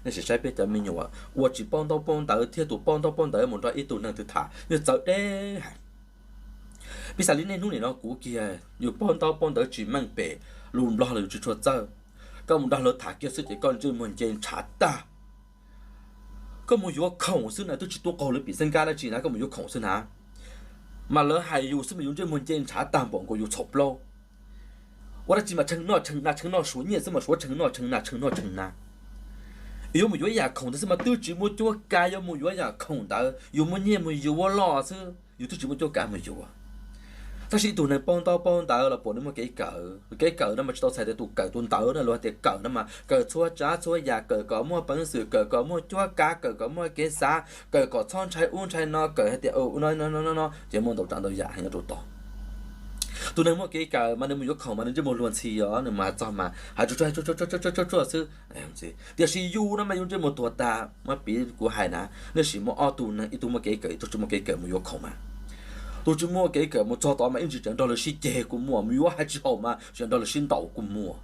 Nej sim saib peb cov me nyuam ua tsis paub ntaub paub ntawv thiab tus paub ntaub paub ntawv mus nrog ib tug neeg twg tham yeej txawv deb heev. Piv xam li niaj hnub nim no kuv kiag yus paub ntaub paub ntawv tsis meej pem lus Nplog los yus tsis tshua txawj, koj mus nrog lawv tham kiag xwb ces koj ntsej muag nce ntshav tag. Koj mus yuav khoom xwb na, twb tsis tuaj qaug lawv pim xeeb kab dab tsi na, koj mus yuav khoom xwb na, mas lawv hais yus xwb mas yus ntsej muag nce ntshav tag npaum nkaus yus txhaum plaub. Ua dab tsi mas tshee noj tshee na, tshee noj suav nyiaj xwb mas suav tshee noj tshee na, tshee noj tshee na. Yuav mus yuav yam khoom ntawd xwb mas twb tsis muaj cuab kav yuav mus yuav yam khoom ntawd, yus muaj nyiaj mus yuav loj xwb, yus twb tsis muaj cuab kav mus yuav. Tab sis ib tug neeg paub ntaub paub ntawv los puas nej muaj kev kawm? Kev kawm no mas tsis tau txhais tias tus kawm tus ntawv na, luag hais tias kawm no mas kawm txhua tsav txhua yam, kawm kom muaj peev xwm, kawm kom muaj cuab kav, kawm kom muaj kev xav, kawm kom txhob ntshai ub ntshai no, kawm hais tias no no no ces muaj ntau tsav ntau yam heev nyob rau tod. Tus neeg muaj kev kawm mas nws mus yuav khoom mas nws ntsej muag luag ntxhi os, nws mas txog mas hais tsuag tsuag tsuag tsuag xwb. Tiam sis yus no mas yus ntsej muag tuag tas, muab piv kuv hais na, nej sim muab ob tug neeg, ib tug muaj kev kawm ib tug tsis muaj kev kawm mus yuav khoom mas, tus tsis muaj kev kawm mus txog tod mas ib ntsis tseem nrog lawv sib ceg kua muag, mus yuav hais tsis haum mas tseem nrog lawv sib ntaus kua muag.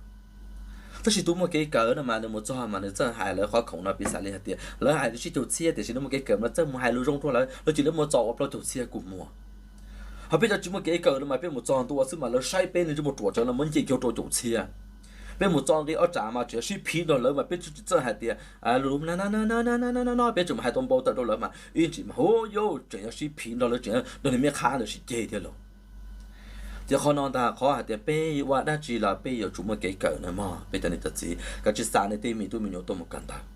Tab sis tus muaj kev kawm no mas nws mus txog mas nws txawj hais lawv qhov khoom no, piv xam li hais tias lawv hais li tsib caug txhiab tiam sis nws muaj kev kawm mas txawj mus hais lus zoo rau lawv, lawv cia li muab txo ua plaub caug txhiab kua muag. Ho peb cov tsis muaj kev kawm no mas peb mus txog ntua xwb mas lawv saib peb nws tsis muaj ruam tsev los muab nce kiag rau caum txhiab. Peb mus txo nqi ob tsam mas tseem sib phiv nrog lawv mas peb tsis txawj hais tias lus no no no, peb tseem mus hais tau npau taws rau lawv mas ib ntsis mas hu yuv tseem yuav sib phiv nrog lawv, tseem nrog niag me qhab ntawd sib ceg thiab lauj. Ces qhov no ntag qhov hais tias peb ua dab tsi los peb yuav tsum muaj kev kawm na mog peb cov niam cov txiv, kav tsij xa nej tej me tub me nyuam tuaj mus kawm ntawv.